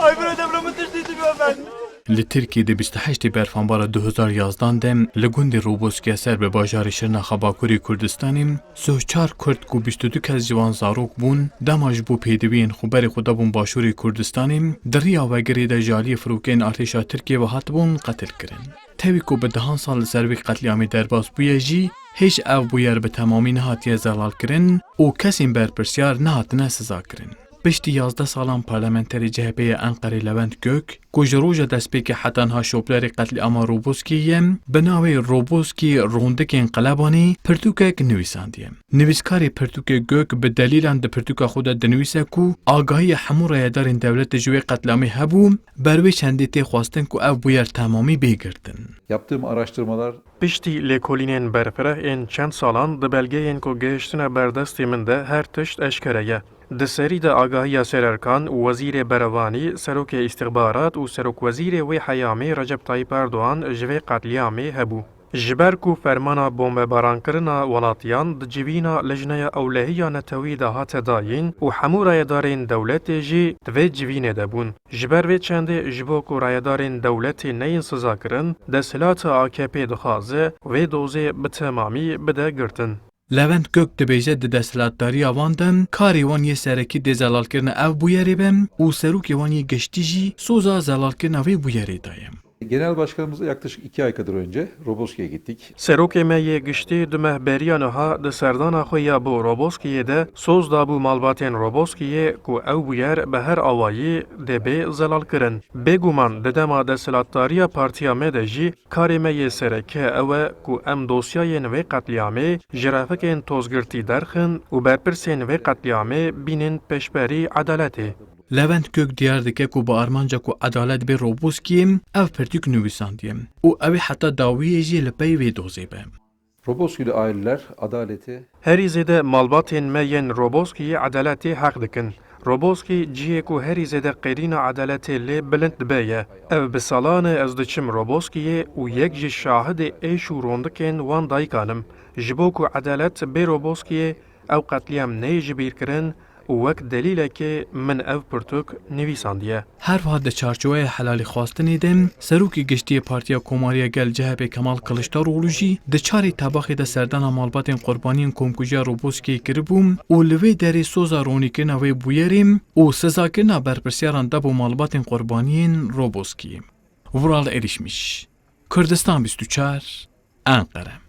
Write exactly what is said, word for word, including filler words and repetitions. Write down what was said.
Ay bira, devre mi tiştî dibe ben. Li Tirkiyê di bîst û heştê Berfanbara du hezar yazdan de li gundê Roboskiya ser bi bajarê Şirnexa Bakurê Kurdistanê sih çar Kurd ku bîst û du kes ji wan zarok bûn, dema ji bo pêdiviyên xwe berê xwe dabûn Başûrê Kurdistanê, di riya vegirê de ji aliyê firokeyên artêşa Tirkiyê ve hatibûn qetil kirin. Tevî ku bi dehan sal li ser vê qetlîamê derbas bûye jî, hêj ev bûyer bi temamî nehatiye zelalkirin û kesên berpirsyar nehatine sizakirin. Piştî yazdeh salan parlamenterê C H P'ê yê Enqerê Levent Gök, ku ji roja destpêkê heta niha şoplerê qetlîama Roboskiyê ye, bi navê Roboskî Rondikên Qelebanî pirtûkek nivîsandiye. Nivîskarê pirtûkê Gök bi delîlan di pirtûka xwe de dinivîse ku agahiyê hemû rayedarên dewletê ji wê qetlîamê hebû, ber wê çendê tê xwestin ku ev bûyer temamî bê girtin. Yaptığım araştırmalar Piştî lêkolînên berfireh ên çend salan di belgeyên ku gihiştine ber destê min de her tişt eşkere ye. Di serî de agahiya Sererkan, Wezîrê Berevanî, Serokê Îstixbarat û Serokwezîrê wê heyamê Recep Tayyip Erdogan ji vê qetlîamê hebû. Ji ber ku fermana bombebarankirina welatiyan di civîna Lijneya Ewlehiya Netewî de hate dayîn û hemû rayedarên dewletê jî di vê civînê de bûn. Ji ber vê çendê ji bo ku rayedarên dewletê neyên sizakirin, desthilata A K P dixwaze vê dozê bi temamî bide girtin. Levent Gök dibêje di desthilatdariya wan de karê wan yê serekî dê zelalkirina ev bûyerê be û serokê wan yê giştî jî soza zelalkirina vê bûyerê daye. Genel Başkanımız yaklaşık iki ay kadar önce Roboski'ye gittik. Serokê me yê giştî du meh beriya niha di serdana xwe ya bo Roboskiyê de soz dabû malbatên Roboskiyê ku ew bûyer bi her awayî dê bê zelalkirin. Bêguman di dema desthilatdariya partiya me de jî karê me yê sereke ew e ku em dosyayên vê qetlîamê ji refikên tozgirtî derxin û berpirsên vê qetlîamê bînin pêşberî edaletê. Levent Gök diyar dike ku bi armanca ku edalet bê Roboskiyê ev pirtûk nivîsandiye û ew ê heta dawiyê jî li pey vê dozê be. Roboskili aileler adaleti Herî zêde malbatên me yên Roboskiyê edaletê heq dikin. Roboskî cihê ku herî zêde qêrîna edaletê lê bilind dibe ye. Ev bi salan e ez diçim Roboskiyê û yek ji şahidê êş û rondikên wan dayikan im. Ji bo ku edalet bê Roboskiyê, ew qetlîam neyê ji bîr kirin û wek delîlekê min ev pirtûk nivîsandiye. Her wiha di çarçoweya helalîxwastinê de, Serokê Giştî yê Partiya Komarî ya Gel C H P Kemal Kiliçdaroglu jî di çarê Tebaxê de serdana malbatên qurbaniyên komkujiya Roboskiyê kiribû û li vê derê soza ronîkirina wê bûyerê û sizakirina berpirsyaran dabû malbatên qurbaniyên Roboskiyê. Vural Erişmiş, Kurdistan bîst û çar, Enqere.